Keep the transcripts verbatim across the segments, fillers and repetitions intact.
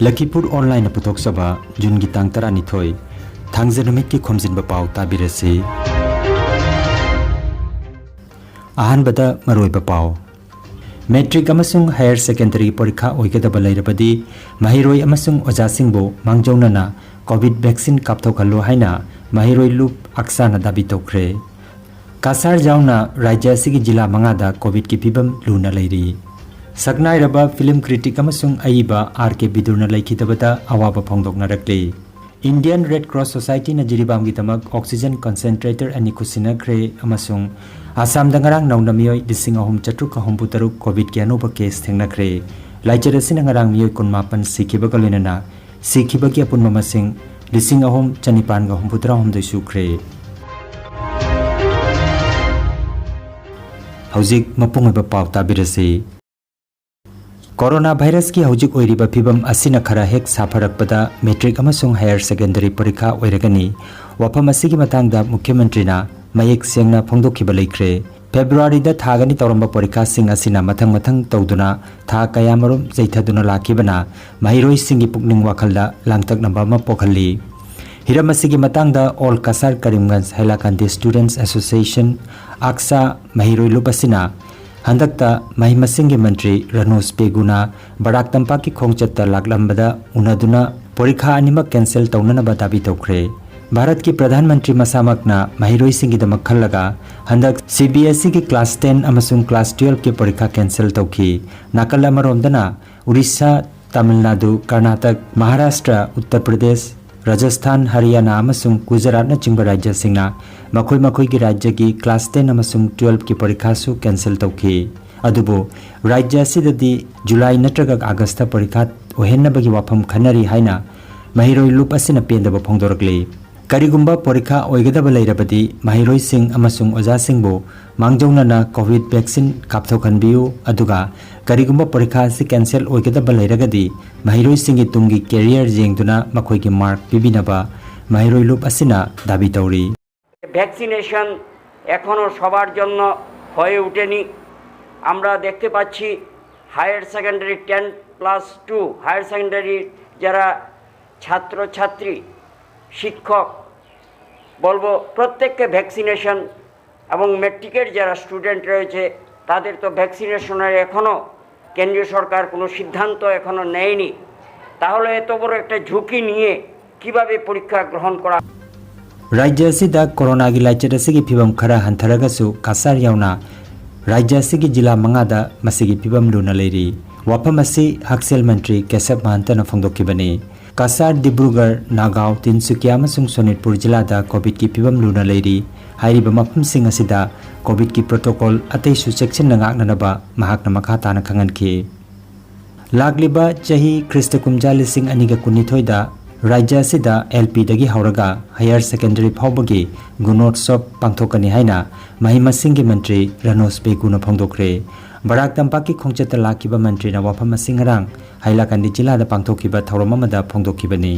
ꯂꯈꯤꯄꯨꯔ ꯑꯣꯟꯂꯥꯏꯟꯅ ꯄꯨꯊꯣꯛꯆꯕ ꯖꯨꯟꯒꯤ ꯇꯥꯡ ꯇꯔꯥꯅꯤꯊꯣꯏ, ꯊꯥꯡꯖ ꯅꯨꯃꯤꯠꯀꯤ ꯈꯣꯝꯖꯤꯟꯕ ꯄꯥꯎ ꯇꯥꯕꯤꯔꯁꯤ꯫ ꯑꯍꯥꯟꯕꯗ ꯃꯔꯨꯑꯣꯏꯕ ꯄꯥꯎ꯫ ꯃꯦꯇ꯭ꯔꯤꯛ ꯑꯃꯁꯨꯡ ꯍꯥꯌꯔ ꯁꯦꯀꯦꯟꯗꯔꯤ ꯄꯔꯤꯈꯥ ꯑꯣꯏꯒꯗꯕ ꯂꯩꯔꯕꯗꯤ ꯃꯍꯩꯔꯣꯏ ꯑꯃꯁꯨꯡ ꯑꯣꯖꯥꯁꯤꯡꯕꯨ ꯃꯥꯡꯖꯧꯅꯅ ꯀꯣꯚꯤꯗ ꯚꯦꯛꯁꯤꯟ ꯀꯥꯞꯊꯣꯛꯍꯜꯂꯨ ꯍꯥꯏꯅ ꯃꯍꯩꯔꯣꯏ ꯂꯨꯞ ꯑꯛꯁꯥꯅ ꯗꯥꯕꯤ ꯇꯧꯈ꯭ꯔꯦ꯫ ꯀꯁꯥꯔ ꯌꯥꯎꯅ ꯔꯥꯖ꯭ꯌ ꯑꯁꯤꯒꯤ ꯖꯤꯂꯥ ꯃꯉꯥꯗ ꯀꯣꯚꯤꯗꯀꯤ ꯐꯤꯕꯝ ꯂꯨꯅ ꯂꯩꯔꯤ꯫ ꯁꯛꯅꯥꯏꯔꯕ ꯐꯤꯂꯝ ꯀ꯭ꯔꯤꯇꯤꯛ ꯑꯃꯁꯨꯡ ꯑꯏꯕ ꯑꯥꯔ ꯀꯦ ꯕꯤꯗꯨꯔꯅ ꯂꯩꯈꯤꯗꯕꯗ ꯑꯋꯥꯕ ꯐꯣꯡꯗꯣꯛꯅꯔꯛꯂꯤ꯫ ꯏꯟꯗꯤꯌꯟ ꯔꯦꯗ ꯀ꯭ꯔꯣꯁ ꯁꯣꯁꯥꯏꯇꯤꯅ ꯖꯤꯔꯤꯕꯥꯝꯒꯤꯗꯃꯛ ꯑꯣꯛꯁꯤꯖꯟ ꯀꯟꯁꯦꯟꯇ꯭ꯔꯦꯇꯔ ꯑꯅꯤ ꯈꯨꯠꯁꯤꯟꯅꯈ꯭ꯔꯦ ꯑꯃꯁꯨꯡ ꯑꯁꯥꯝꯗ ꯉꯔꯥꯡ ꯅꯧꯅ ꯃꯤꯑꯣꯏ ꯂꯤꯁꯤꯡ ꯑꯍꯨꯝ ꯆꯥꯇ꯭ꯔꯨꯛꯀ ꯍꯨꯝꯐꯨ ꯇꯔꯨꯛ ꯀꯣꯚꯤꯗꯀꯤ ꯑꯅꯧꯕ ꯀꯦꯁ ꯊꯦꯡꯅꯈ꯭ꯔꯦ꯫ ꯂꯥꯏꯆꯠ ꯑꯁꯤꯅ ꯉꯔꯥꯡ ꯃꯤꯑꯣꯏ ꯀꯨꯟꯃꯥꯄꯟ ꯁꯤꯈꯤꯕꯒ ꯂꯣꯏꯅꯅ ꯁꯤꯈꯤꯕꯒꯤ ꯑꯄꯨꯟꯕ ꯃꯁꯤꯡ ꯂꯤꯁꯤꯡ ꯑꯍꯨꯝ ꯆꯅꯤꯄꯥꯟꯒ ꯍꯨꯝꯐꯨꯇꯔꯥꯍꯨꯝꯗꯣꯏ ꯁꯨꯈ꯭ꯔꯦ꯫ ꯍꯧꯖꯤꯛ ꯃꯄꯨꯡ ꯑꯣꯏꯕ ꯄꯥꯎ ꯇꯥꯕꯤꯔꯁꯤ꯫ ꯀꯣꯔꯣꯅꯥ ꯚꯥꯏꯔꯁꯀꯤ ꯍꯧꯖꯤꯛ ꯑꯣꯏꯔꯤꯕ ꯐꯤꯕꯝ ꯑꯁꯤꯅ ꯈꯔ ꯍꯦꯛ ꯁꯥꯐꯔꯛꯄꯗ ꯃꯦꯇ꯭ꯔꯤꯛ ꯑꯃꯁꯨꯡ ꯍꯥꯌꯔ ꯁꯦꯀꯦꯟꯗꯔꯤ ꯄꯔꯤꯈꯥ ꯑꯣꯏꯔꯒꯅꯤ꯫ ꯋꯥꯐꯝ ꯑꯁꯤꯒꯤ ꯃꯇꯥꯡꯗ ꯃꯨꯈ꯭ꯌ ꯃꯟꯇ꯭ꯔꯤꯅ ꯃꯌꯦꯛ ꯁꯦꯡꯅ ꯐꯣꯡꯗꯣꯛꯈꯤꯕ ꯂꯩꯈ꯭ꯔꯦ꯫ ꯐꯦꯕ꯭ꯔꯨꯋꯥꯔꯤꯗ ꯊꯥꯒꯅꯤ ꯇꯧꯔꯝꯕ ꯄꯔꯤꯈꯥꯁꯤꯡ ꯑꯁꯤꯅ ꯃꯊꯪ ꯃꯊꯪ ꯇꯧꯗꯨꯅ ꯊꯥ ꯀꯌꯥꯃꯔꯨꯝ ꯆꯩꯊꯗꯨꯅ ꯂꯥꯛꯈꯤꯕꯅ ꯃꯍꯩꯔꯣꯏꯁꯤꯡꯒꯤ ꯄꯨꯛꯅꯤꯡ ꯋꯥꯈꯜꯗ ꯂꯥꯡꯇꯛꯅꯕ ꯑꯃ ꯄꯣꯛꯍꯜꯂꯤ꯫ ꯍꯤꯔꯝ ꯑꯁꯤꯒꯤ ꯃꯇꯥꯡꯗ ꯑꯣꯜ ꯀꯁꯥꯔ ꯀꯔꯤꯝꯒꯟꯖ ꯍꯥꯏꯂꯥꯀꯥꯟꯗꯤ ꯁ꯭ꯇꯨꯗꯦꯟꯠꯁ ꯑꯦꯁꯣꯁꯤꯌꯦꯁꯟ, ꯑꯛꯁꯥ, ꯃꯍꯩꯔꯣꯏ ꯂꯨꯞ ꯑꯁꯤꯅ ꯍꯟꯗꯛꯇ ꯃꯍꯩ ꯃꯁꯤꯡꯒꯤ ꯃꯟꯇ꯭ꯔꯤ ꯔꯅꯣꯖ ꯄꯦꯒꯨꯅ ꯕꯔꯥꯛ ꯇꯝꯄꯥꯛꯀꯤ ꯈꯣꯡꯆꯠꯇ ꯂꯥꯛꯂꯝꯕꯗ ꯎꯅꯗꯨꯅ ꯄꯣꯔꯤꯈꯥ ꯑꯅꯤꯃꯛ ꯀꯦꯟꯁꯦꯜ ꯇꯧꯅꯅꯕ ꯗꯥꯕꯤ ꯇꯧꯈ꯭ꯔꯦ꯫ ꯚꯥꯔꯠꯀꯤ ꯄ꯭ꯔꯙꯥꯟ ꯃꯟꯇ꯭ꯔꯤ ꯃꯁꯥꯃꯛꯅ ꯃꯍꯩꯔꯣꯏꯁꯤꯡꯒꯤꯗꯃꯛ ꯈꯜꯂꯒ ꯍꯟꯗꯛ ꯁꯤ ꯕꯤ ꯑꯦꯁ ꯏꯒꯤ ꯀ꯭ꯂꯥꯁ ꯇꯦꯟ ꯑꯃꯁꯨꯡ ꯀ꯭ꯂꯥꯁ ꯇꯨꯌꯦꯜꯐꯀꯤ ꯄꯣꯔꯤꯈꯥ ꯀꯦꯟꯁꯦꯜ ꯇꯧꯈꯤ꯫ ꯅꯥꯀꯜ ꯑꯃꯔꯣꯝꯗꯅ ꯎꯔꯤꯁꯥ, ꯇꯥꯃꯤꯜ ꯅꯥꯗꯨ, ꯀꯔꯅꯥꯇꯛ, ꯃꯍꯥꯔꯥꯁꯇ꯭ꯔ, ꯎꯠꯇꯔ ꯄ꯭ꯔꯗꯦꯁ, ꯔꯥꯖꯁꯊꯥꯟ, ꯍꯔꯤꯌꯥꯅꯥ ꯑꯃꯁꯨꯡ ꯒꯨꯖꯔꯥꯠꯅꯆꯤꯡꯕ ꯔꯥꯖ꯭ꯌꯁꯤꯡꯅ ꯃꯈꯣꯏ ꯃꯈꯣꯏꯒꯤ ꯔꯥꯖ꯭ꯌꯒꯤ ꯀ꯭ꯂꯥꯁ ꯇꯦꯟ ꯑꯃꯁꯨꯡ ꯇꯨꯌꯦꯜꯐꯀꯤ ꯄꯔꯤꯈꯥꯁꯨ ꯀꯦꯟꯁꯦꯜ ꯇꯧꯈꯤ꯫ ꯑꯗꯨꯕꯨ ꯔꯥꯖ꯭ꯌ ꯑꯁꯤꯗꯗꯤ ꯖꯨꯂꯥꯏ ꯅꯠꯇ꯭ꯔꯒ ꯑꯥꯒꯁꯇ ꯄꯔꯤꯈꯥ ꯑꯣꯏꯍꯟꯅꯕꯒꯤ ꯋꯥꯐꯝ ꯈꯟꯅꯔꯤ ꯍꯥꯏꯅ ꯃꯍꯩꯔꯣꯏ ꯂꯨꯞ ꯑꯁꯤꯅ ꯄꯦꯟꯗꯕ ꯐꯣꯡꯗꯣꯔꯛꯂꯤ꯫ ꯀꯔꯤꯒꯨꯝꯕ ꯄꯔꯤꯈꯥ ꯑꯣꯏꯒꯗꯕ ꯂꯩꯔꯕꯗꯤ ꯃꯍꯩꯔꯣꯏꯁꯤꯡ ꯑꯃꯁꯨꯡ ꯑꯣꯖꯥꯁꯤꯡꯕꯨ ꯃꯥꯡꯖꯧꯅꯅ ꯀꯣꯚꯤꯗ ꯚꯦꯛꯁꯤꯟ ꯀꯥꯞꯊꯣꯛꯍꯟꯕꯤꯌꯨ, ꯑꯗꯨꯒ ꯀꯔꯤꯒꯨꯝꯕ ꯄꯔꯤꯈꯥ ꯑꯁꯤ ꯀꯦꯟꯁꯦꯜ ꯑꯣꯏꯒꯗꯕ ꯂꯩꯔꯒꯗꯤ ꯃꯍꯩꯔꯣꯏꯁꯤꯡꯒꯤ ꯇꯨꯡꯒꯤ ꯀꯦꯔꯤꯌꯔ ꯌꯦꯡꯗꯨꯅ ꯃꯈꯣꯏꯒꯤ ꯃꯥꯔꯛ ꯄꯤꯕꯤꯅꯕ ꯃꯍꯩꯔꯣꯏ ꯂꯨꯞ ꯑꯁꯤꯅ ꯗꯥꯕꯤ ꯇꯧꯔꯤ꯫ ভ্যাকসিনেশন এখনও সবার জন্য হয়ে ওঠেনি। আমরা দেখতে পাচ্ছি higher secondary ten class two, higher সেকেন্ডারির যারা ছাত্রছাত্রী, শিক্ষক, বলবো প্রত্যেককে ভ্যাকসিনেশন, এবং ম্যাট্রিকের যারা স্টুডেন্ট রয়েছে, তাদের তো ভ্যাকসিনেশনের এখনও কেন্দ্রীয় সরকার কোনো সিদ্ধান্ত এখনও নেয়নি। তাহলে এত বড় একটা ঝুঁকি নিয়ে কিভাবে পরীক্ষা গ্রহণ করা? ꯔꯥꯖ꯭ꯌ ꯑꯁꯤꯗ ꯀꯣꯔꯣꯅꯥꯒꯤ ꯂꯥꯏꯆꯠ ꯑꯁꯤꯒꯤ ꯐꯤꯕꯝ ꯈꯔ ꯍꯟꯊꯔꯒꯁꯨ ꯀꯁꯥꯔ ꯌꯥꯎꯅ ꯔꯥꯖ꯭ꯌ ꯑꯁꯤꯒꯤ ꯖꯤꯂꯥ ꯃꯉꯥꯗ ꯃꯁꯤꯒꯤ ꯐꯤꯕꯝ ꯂꯨꯅ ꯂꯩꯔꯤ꯫ ꯋꯥꯐꯝ ꯑꯁꯤ ꯍꯛꯁꯦꯜ ꯃꯟꯇ꯭ꯔꯤ ꯀꯦꯁꯕ ꯃꯍꯟꯇꯅ ꯐꯣꯡꯗꯣꯛꯈꯤꯕꯅꯤ꯫ ꯀꯁꯥꯔ, ꯗꯤꯕ꯭ꯔꯨꯒꯔ, ꯅꯥꯒꯥꯎ, ꯇꯤꯟꯁꯨꯀꯤꯌꯥ ꯑꯃꯁꯨꯡ ꯁꯣꯅꯤꯠꯄꯨꯔ ꯖꯤꯂꯥꯗ ꯀꯣꯚꯤꯗꯀꯤ ꯐꯤꯕꯝ ꯂꯨꯅ ꯂꯩꯔꯤ꯫ ꯍꯥꯏꯔꯤꯕ ꯃꯐꯝꯁꯤꯡ ꯑꯁꯤꯗ ꯀꯣꯚꯤꯗꯀꯤ ꯄ꯭ꯔꯣꯇꯣꯀꯣꯜ ꯑꯇꯩꯁꯨ ꯆꯦꯛꯁꯤꯟꯅ ꯉꯥꯛꯅꯅꯕ ꯃꯍꯥꯛꯅ ꯃꯈꯥ ꯇꯥꯅ ꯈꯪꯍꯟꯈꯤ꯫ ꯂꯥꯛꯂꯤꯕ ꯆꯍꯤ ꯈ꯭ꯔꯤꯁꯇ ꯀꯨꯝꯖꯥ ꯂꯤꯁꯤꯡ ꯑꯅꯤꯒ ꯀꯨꯟꯅꯤꯊꯣꯏꯗ ꯔꯥꯖ꯭ꯌ ꯑꯁꯤꯗ ꯑꯦꯜ ꯄꯤꯗꯒꯤ ꯍꯧꯔꯒ ꯍꯥꯌꯔ ꯁꯦꯀꯦꯟꯗꯔꯤ ꯐꯥꯎꯕꯒꯤ ꯒꯨꯅꯣꯠꯁꯣꯞ ꯄꯥꯡꯊꯣꯛꯀꯅꯤ ꯍꯥꯏꯅ ꯃꯍꯩ ꯃꯁꯤꯡꯒꯤ ꯃꯟꯇ꯭ꯔꯤ ꯔꯅꯣꯖ ꯕꯦꯒꯨꯅ ꯐꯣꯡꯗꯣꯛꯈ꯭ꯔꯦ꯫ ꯕꯔꯥꯛ ꯇꯝꯄꯥꯛꯀꯤ ꯈꯣꯡꯆꯠꯇ ꯂꯥꯛꯈꯤꯕ ꯃꯟꯇ꯭ꯔꯤꯅ ꯋꯥꯐꯝ ꯑꯁꯤ ꯉꯔꯥꯡ ꯍꯥꯏꯂꯥꯀꯟꯗꯤ ꯖꯤꯂꯥꯗ ꯄꯥꯡꯊꯣꯛꯈꯤꯕ ꯊꯧꯔꯝ ꯑꯃꯗ ꯐꯣꯡꯗꯣꯛꯈꯤꯕꯅꯤ꯫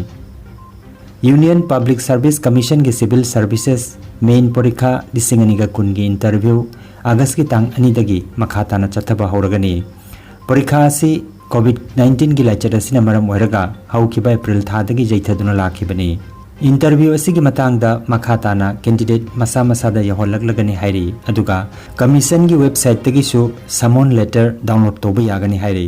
ꯌꯨꯅꯤꯌꯟ ꯄꯕ꯭ꯂꯤꯛ ꯁꯔꯚꯤꯁ ꯀꯃꯤꯁꯟꯒꯤ ꯁꯤꯚꯤꯜ ꯁꯔꯚꯤꯁꯦꯁ ꯃꯦꯟ ꯄꯣꯔꯤꯈꯥ ꯂꯤꯁꯤꯡ ꯑꯅꯤꯒ ꯀꯨꯟꯒꯤ ꯏꯟꯇꯔꯚ꯭ꯌꯨ ꯑꯥꯒꯁꯀꯤ ꯇꯥꯡ ꯑꯅꯤꯗꯒꯤ ꯃꯈꯥ ꯇꯥꯅ ꯆꯠꯊꯕ ꯍꯧꯔꯒꯅꯤ꯫ ꯄꯣꯔꯤꯈꯥ ꯑꯁꯤ ꯀꯣꯚꯤꯗ ꯅꯥꯏꯟꯇꯤꯟꯒꯤ ꯂꯥꯏꯆꯠ ꯑꯁꯤꯅ ꯃꯔꯝ ꯑꯣꯏꯔꯒ ꯍꯧꯈꯤꯕ ꯑꯦꯄ꯭ꯔꯤꯜ ꯊꯥꯗꯒꯤ ꯌꯩꯊꯗꯨꯅ ꯂꯥꯛꯈꯤꯕꯅꯤ꯫ ꯏꯟꯇꯔꯚ꯭ꯌꯨ ꯑꯁꯤꯒꯤ ꯃꯇꯥꯡꯗ ꯃꯈꯥ ꯇꯥꯅ ꯀꯦꯟꯗꯤꯗꯦꯠ ꯃꯁꯥ ꯃꯁꯥꯗ ꯌꯧꯍꯜꯂꯛꯂꯒꯅꯤ ꯍꯥꯏꯔꯤ꯫ ꯑꯗꯨꯒ ꯀꯃꯤꯁꯟꯒꯤ ꯋꯦꯕꯁꯥꯏꯠꯇꯒꯤꯁꯨ ꯁꯃꯣꯟ ꯂꯦꯇꯔ ꯗꯥꯎꯟꯂꯣꯗ ꯇꯧꯕ ꯌꯥꯒꯅꯤ ꯍꯥꯏꯔꯤ꯫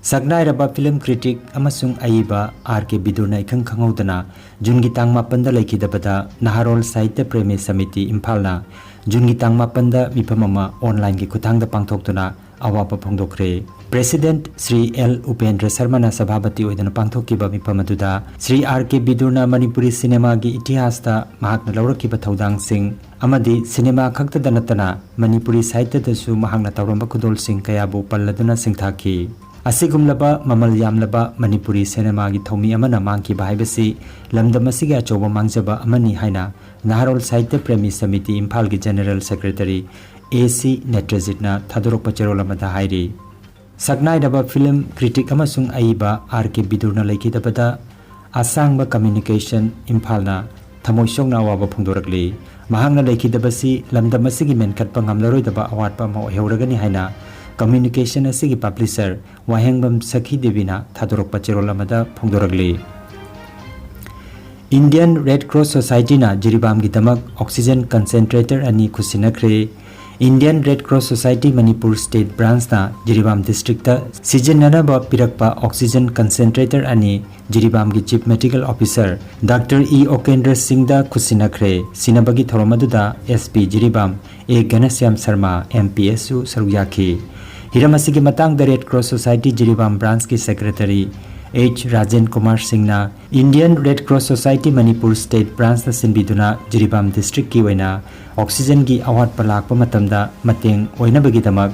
ꯁꯛꯅꯥꯏꯔꯕ ꯐꯤꯂꯝ ꯀ꯭ꯔꯤꯇꯤꯛ ꯑꯃꯁꯨꯡ ꯑꯏꯕ ꯑꯥꯔ ꯀꯦ ꯕꯤꯗꯨꯔꯅ ꯏꯈꯪ ꯈꯪꯍꯧꯗꯅ ꯖꯨꯟꯒꯤ ꯇꯥꯡ ꯃꯥꯄꯟꯗ ꯂꯩꯈꯤꯗꯕꯗ ꯅꯍꯥꯔꯣꯜ ꯁꯥꯍꯤꯇ꯭ꯌ ꯄ꯭ꯔꯦꯃꯤ ꯁꯃꯤꯇꯤ ꯏꯝꯐꯥꯜꯅ ꯖꯨꯟꯒꯤ ꯇꯥꯡ ꯃꯥꯄꯟꯗ ꯃꯤꯐꯝ ꯑꯃ ꯑꯣꯟꯂꯥꯏꯟꯒꯤ ꯈꯨꯠꯊꯥꯡꯗ ꯄꯥꯡꯊꯣꯛꯇꯨꯅ ꯑꯋꯥꯕ ꯐꯣꯡꯗꯣꯛꯈ꯭ꯔꯦ꯫ ꯄ꯭ꯔꯦꯁꯤꯗꯦꯟꯠ ꯁ꯭ꯔꯤ ꯑꯦꯜ ꯎꯄꯦꯟꯗ꯭ꯔ ꯁꯔꯃꯅ ꯁꯚꯥꯄꯇꯤ ꯑꯣꯏꯗꯨꯅ ꯄꯥꯡꯊꯣꯛꯈꯤꯕ ꯃꯤꯐꯝ ꯑꯗꯨꯗ ꯁ꯭ꯔꯤ ꯑꯥꯔ ꯀꯦ ꯕꯤꯗꯨꯔꯅ ꯃꯅꯤꯄꯨꯔꯤ ꯁꯤꯅꯦꯃꯥꯒꯤ ꯏꯇꯤꯍꯥꯁꯇ ꯃꯍꯥꯛꯅ ꯂꯧꯔꯛꯈꯤꯕ ꯊꯧꯗꯥꯡꯁꯤꯡ ꯑꯃꯗꯤ ꯁꯤꯅꯦꯃꯥ ꯈꯛꯇꯗ ꯅꯠꯇꯅ ꯃꯅꯤꯄꯨꯔꯤ ꯁꯥꯍꯤꯇ꯭ꯌꯗꯁꯨ ꯃꯍꯥꯛꯅ ꯇꯧꯔꯝꯕ ꯈꯨꯗꯣꯜꯁꯤꯡ ꯀꯌꯥꯕꯨ ꯄꯜꯂꯗꯨꯅ ꯁꯤꯡꯊꯥꯈꯤ꯫ ꯑꯁꯤꯒꯨꯝꯂꯕ ꯃꯃꯜ ꯌꯥꯝꯂꯕ ꯃꯅꯤꯄꯨꯔꯤ ꯁꯤꯅꯦꯃꯥꯒꯤ ꯊꯧꯃꯤ ꯑꯃꯅ ꯃꯥꯡꯈꯤꯕ ꯍꯥꯏꯕꯁꯤ ꯂꯝꯗꯝ ꯑꯁꯤꯒꯤ ꯑꯆꯧꯕ ꯃꯥꯡꯖꯕ ꯑꯃꯅꯤ ꯍꯥꯏꯅ ꯅꯍꯥꯔꯣꯜ ꯁꯥꯍꯤꯇ꯭ꯌ ꯄ꯭ꯔꯦꯃꯤ ꯁꯃꯤꯇꯤ ꯏꯝꯐꯥꯜꯒꯤ ꯖꯦꯅꯔꯦꯜ ꯁꯦꯀ꯭ꯔꯦꯇꯔꯤ ꯑꯦ ꯁꯤ ꯅꯦꯇ꯭ꯔꯖꯤꯠꯅ ꯊꯥꯗꯣꯔꯛꯄ ꯆꯦꯔꯣꯜ ꯑꯃꯗ ꯍꯥꯏꯔꯤ꯫ ꯁꯛꯅꯥꯏꯔꯕ ꯐꯤꯂꯝ ꯀ꯭ꯔꯤꯇꯤꯛ ꯑꯃꯁꯨꯡ ꯑꯏꯕ ꯑꯥꯔ ꯀꯦ ꯕꯤꯗꯨꯔꯅ ꯂꯩꯈꯤꯗꯕꯗ ꯑꯁꯥꯡꯕ ꯀꯝꯃ꯭ꯌꯨꯅꯤꯀꯦꯁꯟ ꯏꯝꯐꯥꯜꯅ ꯊꯃꯣꯏ ꯁꯣꯛꯅ ꯑꯋꯥꯕ ꯐꯣꯡꯗꯣꯔꯛꯂꯤ꯫ ꯃꯍꯥꯛꯅ ꯂꯩꯈꯤꯗꯕꯁꯤ ꯂꯝꯗꯝ ꯑꯁꯤꯒꯤ ꯃꯦꯟꯈꯠꯄ ꯉꯝꯂꯔꯣꯏꯗꯕ ꯑꯋꯥꯠꯄ ꯑꯃ ꯑꯣꯏꯍꯧꯔꯒꯅꯤ ꯍꯥꯏꯅ Communication ꯑꯁꯤꯒꯤ publisher ꯋꯥꯍꯦꯡꯕꯝ ꯁꯈꯤ ꯗꯦꯕꯤꯅ ꯊꯥꯗꯣꯔꯛꯄ ꯆꯦꯔꯣꯜ ꯑꯃꯗ ꯐꯣꯡꯗꯣꯔꯛꯂꯤ꯫ Indian Red Cross Society ꯅ ꯖꯤꯔꯤꯕꯥꯝꯒꯤꯗꯃꯛ oxygen concentrator ꯑꯅꯤ ꯈꯨꯠꯁꯤꯟꯅꯈ꯭ꯔꯦ꯫ Indian Red Cross Society Manipur State Branch ꯅ ꯖꯤꯔꯤꯕꯥꯝ district ꯇ ꯁꯤꯖꯤꯟꯅꯅꯕ ꯄꯤꯔꯛꯄ oxygen concentrator ꯑꯅꯤ ꯖꯤꯔꯤꯕꯥꯝꯒꯤ Chief Medical Officer Doctor E ꯎꯀꯦꯟꯗ꯭ꯔ ꯁꯤꯡꯗ ꯈꯨꯠꯁꯤꯟꯅꯈ꯭ꯔꯦ꯫ ꯁꯤꯟꯅꯕꯒꯤ ꯊꯧꯔꯝ ꯑꯗꯨꯗ S P Jiribam A ꯘꯅꯁ꯭ꯌꯥꯝ Sharma, M P S ꯁꯨ ꯁꯔꯨꯛ ꯌꯥꯈꯤ꯫ ꯍꯤꯔꯝ ꯑꯁꯤꯒꯤ ꯃꯇꯥꯡꯗ Red Cross Society Jiribam branch ꯀꯤ secretary H ꯔꯥꯖꯦꯟ ꯀꯨꯃꯥꯔ ꯁꯤꯡꯅ Indian Red Cross Society Manipur State Branch ꯅ ꯁꯤꯟꯕꯤꯗꯨꯅ ꯖꯤꯔꯤꯕꯥꯝ district ꯀꯤ ꯑꯣꯏꯅ oxygen ꯒꯤ ꯑꯋꯥꯠꯄ ꯂꯥꯛꯄ ꯃꯇꯝꯗ ꯃꯇꯦꯡ ꯑꯣꯏꯅꯕꯒꯤꯗꯃꯛ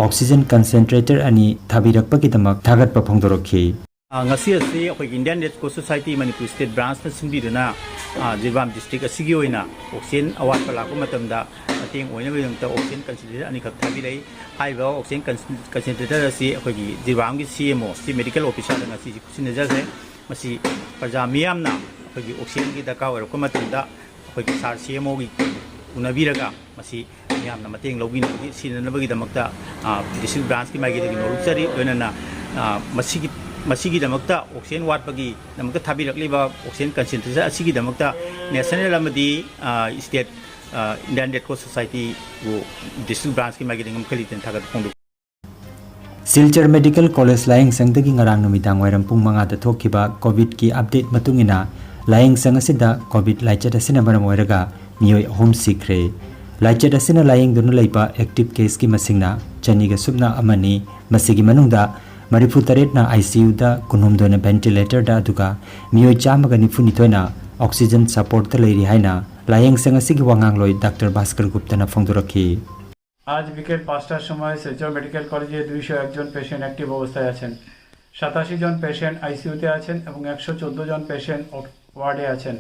oxygen concentrator ꯑꯅꯤ ꯊꯥꯕꯤꯔꯛꯄꯒꯤꯗꯃꯛ ꯊꯥꯒꯠꯄ ꯐꯣꯡꯗꯣꯔꯛꯈꯤ꯫ ꯑ, ꯉꯁꯤ ꯑꯁꯤ ꯑꯩꯈꯣꯏꯒꯤ Indian Red Cross Society Manipur State Branch ꯅ ꯁꯤꯟꯕꯤꯗꯨꯅ, ꯑ, ꯖꯤꯔꯤꯕꯥꯝ district ꯑꯁꯤꯒꯤ ꯑꯣꯏꯅ oxygen ꯑꯋꯥꯠꯄ ꯂꯥꯛꯄ ꯃꯇꯝꯗ ꯃꯇꯦꯡ ꯑꯣꯏꯅꯕꯒꯤꯗꯃꯛꯇ oxygen concentrator ꯑꯅꯤꯈꯛ ꯊꯥꯕꯤꯔꯛꯏ꯫ ꯍꯥꯏꯔꯤꯕ oxygen con-, concentrator ꯑꯁꯤ ꯑꯩꯈꯣꯏꯒꯤ ꯖꯤꯔꯤꯕꯥꯝꯒꯤ C M O, Chief Medical Officer ꯗ ꯉꯁꯤ ꯈꯨꯠꯁꯤꯟꯅꯖꯈ꯭ꯔꯦ꯫ ꯃꯁꯤ ꯄ꯭ꯔꯖꯥ ꯃꯤꯌꯥꯝꯅ ꯑꯩꯈꯣꯏꯒꯤ oxygen ꯒꯤ ꯗꯔꯀꯥꯔ ꯑꯣꯏꯔꯛꯄ ꯃꯇꯝꯗ ꯑꯩꯈꯣꯏꯒꯤ sir C M O ꯒꯤ ꯎꯅꯕꯤꯔꯒ ꯃꯁꯤ ꯃꯤꯌꯥꯝꯅ ꯃꯇꯦꯡ ꯂꯧꯕꯤꯅꯕꯒꯤ, ꯁꯤꯖꯤꯟꯅꯅꯕꯒꯤꯗꯃꯛꯇ, ꯑ, district branch ꯀꯤ ꯃꯥꯏꯀꯩꯗꯒꯤ ꯅꯣꯂꯨꯛꯆꯔꯤ꯫ ꯂꯣꯏꯅꯅ, ꯑ, ꯃꯁꯤꯒꯤ, ꯃꯁꯤꯒꯤꯗꯃꯛꯇ oxygen ꯋꯥꯠꯄꯒꯤꯗꯃꯛꯇ ꯊꯥꯕꯤꯔꯛꯂꯤꯕ oxygen concentrator ꯑꯁꯤꯒꯤꯗꯃꯛꯇ national ꯑꯃꯗꯤ, ꯑ, state, ꯑ, Indian Red Cross Society ꯕꯨ district branch ꯀꯤ ꯃꯥꯏꯀꯩꯗꯒꯤ ꯃꯈꯥ ꯂꯩꯇꯅ ꯊꯥꯒꯠꯄ ꯐꯣꯡꯗꯣꯛꯏ꯫ ꯁꯤꯜꯆꯔ Medical College ꯂꯥꯌꯦꯡꯁꯪꯗꯒꯤ ꯉꯔꯥꯡ ꯅꯨꯃꯤꯗꯥꯡ ꯋꯥꯏꯔꯝ ꯄꯨꯡ ꯃꯉꯥꯗ ꯊꯣꯛꯈꯤꯕ COVID ꯀꯤ update ꯃꯇꯨꯡ ꯏꯟꯅ, ꯂꯥꯌꯦꯡꯁꯪ ꯑꯁꯤꯗ COVID ꯂꯥꯏꯆꯠ ꯑꯁꯤꯅ ꯃꯔꯝ ꯑꯣꯏꯔꯒ ꯃꯤꯑꯣꯏ ꯑꯍꯨꯝ ꯁꯤꯈ꯭ꯔꯦ꯫ ꯂꯥꯏꯆꯠ ꯑꯁꯤꯅ ꯂꯥꯌꯦꯡꯗꯨꯅ ꯂꯩꯕ active case ꯀꯤ ꯃꯁꯤꯡꯅ ꯆꯅꯤꯒ ꯁꯨꯞꯅ ꯑꯃꯅꯤ꯫ ꯃꯁꯤꯒꯤ ꯃꯅꯨꯡꯗ ꯃꯔꯤꯐꯨ ꯇꯔꯦꯠꯅ I C U the, ꯀꯨꯟꯍꯨꯝꯗꯣꯏꯅ ventilator ꯗ, ꯑꯗꯨꯒ ꯃꯤꯑꯣꯏ ꯆꯥꯝꯃꯒ ꯅꯤꯐꯨ ꯅꯤꯊꯣꯏꯅ oxygen support ꯇ ꯂꯩꯔꯤ ꯍꯥꯏꯅ ꯂꯥꯌꯦꯡꯁꯪ ꯑꯁꯤꯒꯤ ꯋꯥꯉꯥꯡꯂꯣꯏ Doctor ꯚꯥꯁꯀꯔ ꯒꯨꯞꯇꯅ ꯐꯣꯡꯗꯣꯔꯛꯈꯤ꯫ আজ বিকেল পাঁচটার সময় শিলচর মেডিকেল কলেজে দুইশো এক জন পেশেন্ট অ্যাক্টিভ অবস্থায় আছেন, সাতাশি জন পেশেন্ট আইসিইউতে আছেন এবং একশো চোদ্দো জন পেশেন্ট ওয়ার্ডে আছেন।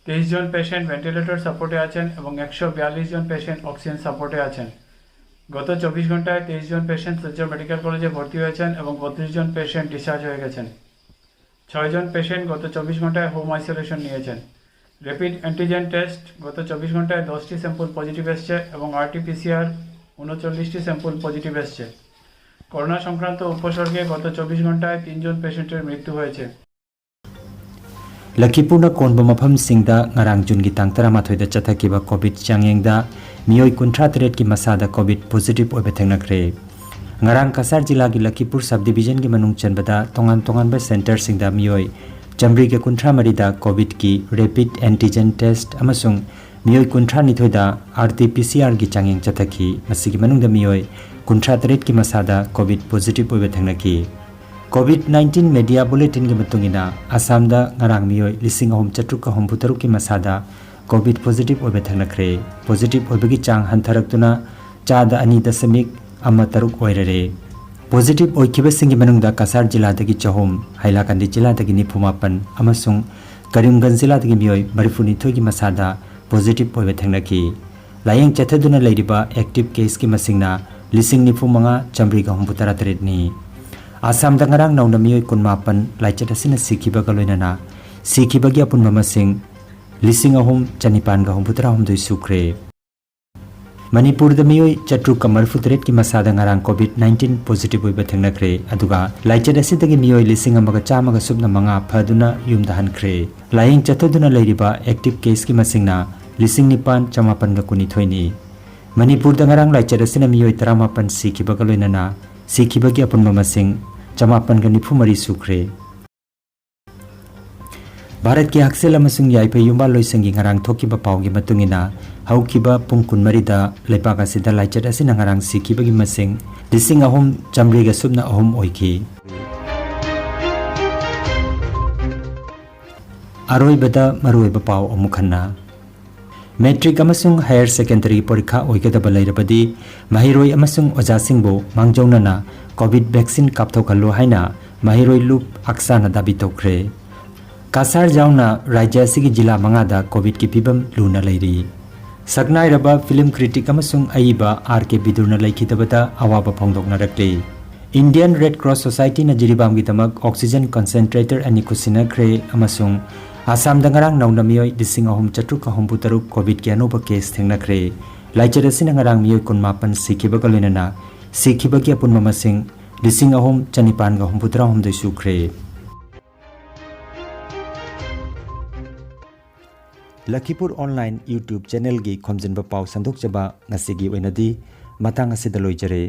তেইশ জন পেশেন্ট ভেন্টিলেটর সাপোর্টে আছেন এবং একশো বিয়াল্লিশ জন পেশেন্ট অক্সিজেন সাপোর্টে আছেন। গত চব্বিশ ঘন্টায় তেইশ জন পেশেন্ট শিলচর মেডিকেল কলেজে ভর্তি হয়েছেন এবং বত্রিশ জন পেশেন্ট ডিসচার্জ হয়ে গেছেন। ছয়জন পেশেন্ট গত চব্বিশ ঘন্টায় হোম আইসোলেশন নিয়েছেন। র্যাপিড অ্যান্টিজেন টেস্ট গত চব্বিশ ঘন্টায় দশটি স্যাম্পল পজিটিভ এসছে এবং আরটিপিসিআর ঊনচল্লিশটি স্যাম্পল পজিটিভ এসছে। করোনা সংক্রান্ত উপসর্গে গত চব্বিশ ঘন্টায় তিনজন পেশেন্টের মৃত্যু হয়েছে। ꯂꯈꯤꯄꯨꯔꯅ ꯀꯣꯟꯕ ꯃꯐꯝꯁꯤꯡꯗ ꯉꯔꯥꯡ ꯖꯨꯟꯒꯤ ꯇꯥꯡ ꯇꯔꯥꯃꯥꯊꯣꯏꯗ ꯆꯠꯊꯈꯤꯕ ꯀꯣꯚꯤꯗ ꯆꯥꯡꯌꯦꯡꯗ ꯃꯤꯑꯣꯏ ꯀꯨꯟꯊ꯭ꯔꯥ ꯇꯔꯦꯠꯀꯤ ꯃꯁꯥꯗ ꯀꯣꯚꯤꯗ ꯄꯣꯖꯤꯇꯤꯚ ꯑꯣꯏꯕ ꯊꯦꯡꯅꯈ꯭ꯔꯦ꯫ ꯉꯔꯥꯡ ꯀꯁꯥꯔ ꯖꯤꯂꯥꯒꯤ ꯂꯈꯤꯄꯨꯔ ꯁꯕ ꯗꯤꯕꯤꯖꯟꯒꯤ ꯃꯅꯨꯡ ꯆꯟꯕꯗ ꯇꯣꯉꯥꯟ ꯇꯣꯉꯥꯟꯕ ꯁꯦꯟꯇꯔꯁꯤꯡꯗ ꯃꯤꯑꯣꯏ ꯆꯥꯃꯔꯤꯒ ꯀꯨꯟꯊ꯭ꯔꯥ ꯃꯔꯤꯗ ꯀꯣꯚꯤꯗꯀꯤ ꯔꯦꯄꯤꯗ ꯑꯦꯟꯇꯤꯖꯦꯟ ꯇꯦꯁ꯭ꯠ ꯑꯃꯁꯨꯡ ꯃꯤꯑꯣꯏ ꯀꯨꯟꯊ꯭ꯔꯥ ꯅꯤꯊꯣꯏꯗ ꯑꯥꯔ ꯇꯤ ꯄꯤ ꯁꯤ ꯑꯥꯔꯒꯤ ꯆꯥꯡꯌꯦꯡ ꯆꯠꯊꯈꯤ꯫ ꯃꯁꯤꯒꯤ ꯃꯅꯨꯡꯗ ꯃꯤꯑꯣꯏ ꯀꯨꯟꯊ꯭ꯔꯥ ꯇꯔꯦꯠꯀꯤ ꯃꯁꯥꯗ ꯀꯣꯚꯤꯗ ꯄꯣꯖꯤꯇꯤꯚ ꯑꯣꯏꯕ ꯊꯦꯡꯅꯈꯤ꯫ ꯀꯣꯚꯤꯗ ꯅꯥꯏꯟꯇꯤꯟ ꯃꯦꯗꯤꯌꯥ ꯕꯨꯂꯦꯇꯤꯟꯒꯤ ꯃꯇꯨꯡ ꯏꯟꯅ, ꯑꯁꯥꯝꯗ ꯉꯔꯥꯡ ꯃꯤꯑꯣꯏ ꯂꯤꯁꯤꯡ ꯑꯍꯨꯝ ꯆꯥꯇ꯭ꯔꯨꯛꯀ ꯍꯨꯝꯐꯨ ꯇꯔꯨꯛꯀꯤ ꯃꯁꯥꯗ ꯀꯣꯚꯤꯗ ꯄꯣꯖꯤꯇꯤꯚ ꯑꯣꯏꯕ ꯊꯦꯡꯅꯈ꯭ꯔꯦ꯫ ꯄꯣꯖꯤꯇꯤꯚ ꯑꯣꯏꯕꯒꯤ ꯆꯥꯡ ꯍꯟꯊꯔꯛꯇꯨꯅ ꯆꯥꯗ ꯑꯅꯤ ꯗꯁꯃꯤꯛ ꯑꯃ ꯇꯔꯨꯛ ꯑꯣꯏꯔꯔꯦ꯫ ꯄꯣꯖꯤꯇꯤꯚ ꯑꯣꯏꯈꯤꯕꯁꯤꯡꯒꯤ ꯃꯅꯨꯡꯗ ꯀꯁꯥꯔ ꯖꯤꯂꯥꯗꯒꯤ ꯆꯍꯨꯝ, ꯍꯥꯏꯂꯥꯀꯟꯗꯤ ꯖꯤꯂꯥꯗꯒꯤ ꯅꯤꯐꯨ ꯃꯥꯄꯟ ꯑꯃꯁꯨꯡ ꯀꯔꯤꯝꯒꯟꯖ ꯖꯤꯂꯥꯗꯒꯤ ꯃꯤꯑꯣꯏ ꯃꯔꯤꯐꯨ ꯅꯤꯊꯣꯏꯒꯤ ꯃꯁꯥꯗ ꯄꯣꯖꯤꯇꯤꯚ ꯑꯣꯏꯕ ꯊꯦꯡꯅꯈꯤ꯫ ꯂꯥꯌꯦꯡ ꯆꯠꯊꯗꯨꯅ ꯂꯩꯔꯤꯕ ꯑꯦꯛꯇꯤꯚ ꯀꯦꯁꯀꯤ ꯃꯁꯤꯡꯅ ꯂꯤꯁꯤꯡ ꯅꯤꯐꯨ ꯃꯉꯥ ꯆꯥꯃꯔꯤꯒ ꯍꯨꯝꯐꯨ ꯇꯔꯥ ꯇꯔꯦꯠꯅꯤ꯫ ꯑꯁꯥꯝꯗ ꯉꯔꯥꯡ ꯅꯧꯅ ꯃꯤꯑꯣꯏ ꯀꯨꯟꯃꯥꯄꯟ ꯂꯥꯏꯆꯠ ꯑꯁꯤꯅ ꯁꯤꯈꯤꯕꯒ ꯂꯣꯏꯅꯅ ꯁꯤꯈꯤꯕꯒꯤ ꯑꯄꯨꯟꯕ ꯃꯁꯤꯡ ꯂꯤꯁꯤꯡ ꯑꯍꯨꯝ ꯆꯅꯤꯄꯥꯟꯒ ꯍꯨꯝꯐꯨ ꯇꯔꯥ ꯍꯨꯝꯗꯣꯏ ꯁꯨꯈ꯭ꯔꯦ꯫ ꯃꯅꯤꯄꯨꯔꯗ ꯃꯤꯑꯣꯏ ꯆꯥꯇ꯭ꯔꯨꯛꯀ ꯃꯔꯤꯐꯨ ꯇꯔꯦꯠꯀꯤ ꯃꯁꯥꯗ ꯉꯔꯥꯡ ꯀꯣꯚꯤꯗ ꯅꯥꯏꯟꯇꯤꯟ ꯄꯣꯖꯤꯇꯤꯚ ꯑꯣꯏꯕ ꯊꯦꯡꯅꯈ꯭ꯔꯦ꯫ ꯑꯗꯨꯒ ꯂꯥꯏꯆꯠ ꯑꯁꯤꯗꯒꯤ ꯃꯤꯑꯣꯏ ꯂꯤꯁꯤꯡ ꯑꯃꯒ ꯆꯥꯝꯃꯒ ꯁꯨꯞꯅ ꯃꯉꯥ ꯐꯗꯨꯅ ꯌꯨꯝꯗ ꯍꯟꯈ꯭ꯔꯦ꯫ ꯂꯥꯌꯦꯡ ꯆꯠꯊꯗꯨꯅ ꯂꯩꯔꯤꯕ ꯑꯦꯛꯇꯤꯚ ꯀꯦꯁꯀꯤ ꯃꯁꯤꯡꯅ ꯂꯤꯁꯤꯡ ꯅꯤꯄꯥꯟ ꯆꯃꯥꯄꯟꯒ ꯀꯨꯟꯅꯤꯊꯣꯏꯅꯤ꯫ ꯃꯅꯤꯄꯨꯔꯗ ꯉꯔꯥꯡ ꯂꯥꯏꯆꯠ ꯑꯁꯤꯅ ꯃꯤꯑꯣꯏ ꯇꯔꯥꯃꯥꯄꯟ ꯁꯤꯈꯤꯕꯒ ꯂꯣꯏꯅꯅ ꯁꯤꯈꯤꯕꯒꯤ ꯑꯄꯨꯟꯕ ꯃꯁꯤꯡ ꯆꯃꯥꯄꯟꯒ ꯅꯤꯐꯨ ꯃꯔꯤ ꯁꯨꯈ꯭ꯔꯦ꯫ ꯚꯥꯔꯠꯀꯤ ꯍꯛꯁꯦꯜ ꯑꯃꯁꯨꯡ ꯌꯥꯏꯐ ꯌꯨꯝꯕꯥꯜꯂꯣꯏꯁꯪꯒꯤ ꯉꯔꯥꯡ ꯊꯣꯛꯈꯤꯕ ꯄꯥꯎꯒꯤ ꯃꯇꯨꯡ ꯏꯟꯅ, ꯍꯧꯈꯤꯕ ꯄꯨꯡ ꯀꯨꯟꯃꯔꯤꯗ ꯂꯩꯕꯥꯛ ꯑꯁꯤꯗ ꯂꯥꯏꯆꯠ ꯑꯁꯤꯅ ꯉꯔꯥꯡ ꯁꯤꯈꯤꯕꯒꯤ ꯃꯁꯤꯡ ꯂꯤꯁꯤꯡ ꯑꯍꯨꯝ ꯆꯥꯃꯔꯤꯒ ꯁꯨꯞꯅ ꯑꯍꯨꯝ ꯑꯣꯏꯈꯤ꯫ ꯑꯔꯣꯏꯕꯗ ꯃꯔꯨꯑꯣꯏꯕ ꯄꯥꯎ ꯑꯃꯨꯛ ꯍꯟꯅ꯫ ꯃꯦꯇ꯭ꯔꯤꯛ ꯑꯃꯁꯨꯡ ꯍꯥꯌꯔ ꯁꯦꯀꯦꯟꯗꯔꯤ ꯄꯔꯤꯈꯥ ꯑꯣꯏꯒꯗꯕ ꯂꯩꯔꯕꯗꯤ ꯃꯍꯩꯔꯣꯏ ꯑꯃꯁꯨꯡ ꯑꯣꯖꯥꯁꯤꯡꯕꯨ ꯃꯥꯡꯖꯧꯅꯅ ꯀꯣꯚꯤꯗ ꯚꯦꯛꯁꯤꯟ ꯀꯥꯞꯊꯣꯛꯍꯜꯂꯨ ꯍꯥꯏꯅ ꯃꯍꯩꯔꯣꯏ ꯂꯨꯞ ꯑꯛꯁꯥꯅ ꯗꯥꯕꯤ ꯇꯧꯈ꯭ꯔꯦ꯫ ꯀꯁꯥꯔ ꯌꯥꯎꯅ ꯔꯥꯖ꯭ꯌ ꯑꯁꯤꯒꯤ ꯖꯤꯂꯥ ꯃꯉꯥꯗ ꯀꯣꯚꯤꯗꯀꯤ ꯐꯤꯕꯝ ꯂꯨꯅ ꯂꯩꯔꯤ꯫ ꯁꯛꯅꯥꯏꯔꯕ ꯐꯤꯂꯝ ꯀ꯭ꯔꯤꯇꯤꯛ ꯑꯃꯁꯨꯡ ꯑꯏꯕ ꯑꯥꯔ ꯀꯦ ꯕꯤꯗꯨꯔꯅ ꯂꯩꯈꯤꯗꯕꯗ ꯑꯋꯥꯕ ꯐꯣꯡꯗꯣꯛꯅꯔꯛꯂꯤ꯫ ꯏꯟꯗꯤꯌꯟ ꯔꯦꯗ ꯀ꯭ꯔꯣꯁ ꯁꯣꯁꯥꯏꯇꯤꯅ ꯖꯤꯔꯤꯕꯥꯝꯒꯤꯗꯃꯛ ꯑꯣꯛꯁꯤꯖꯦꯟ ꯀꯟꯁꯦꯟꯇ꯭ꯔꯦꯇꯔ ꯑꯅꯤ ꯈꯨꯠꯁꯤꯟꯅꯈ꯭ꯔꯦ ꯑꯃꯁꯨꯡ ꯑꯁꯥꯝꯗ ꯉꯔꯥꯡ ꯅꯧꯅ ꯃꯤꯑꯣꯏ ꯂꯤꯁꯤꯡ ꯑꯍꯨꯝ ꯆꯥꯇ꯭ꯔꯨꯛꯀ ꯍꯨꯝꯐꯨ ꯇꯔꯨꯛ ꯀꯣꯚꯤꯗꯀꯤ ꯑꯅꯧꯕ ꯀꯦꯁ ꯊꯦꯡꯅꯈ꯭ꯔꯦ꯫ ꯂꯥꯏꯆꯠ ꯑꯁꯤꯅ ꯉꯔꯥꯡ ꯃꯤꯑꯣꯏ ꯀꯨꯟꯃꯥꯄꯟ ꯁꯤꯈꯤꯕꯒ ꯂꯣꯏꯅꯅ ꯁꯤꯈꯤꯕꯒꯤ ꯑꯄꯨꯟꯕ ꯃꯁꯤꯡ ꯂꯤꯁꯤꯡ ꯑꯍꯨꯝ ꯆꯅꯤꯄꯥꯟꯒ ꯍꯨꯝꯐꯨꯇꯔꯥꯍꯨꯝꯗꯣꯏ ꯁꯨꯈ꯭ꯔꯦ꯫ ꯂꯈꯤꯄꯨꯔ online YouTube channelꯒꯤ ꯈꯣꯝꯖꯤꯟꯕ ꯄꯥꯎ ꯁꯟꯗꯣꯛꯆꯕ ꯉꯁꯤꯒꯤ ꯑꯣꯏꯅꯗꯤ ꯃꯇꯥꯡ ꯑꯁꯤꯗ ꯂꯣꯏꯖꯔꯦ꯫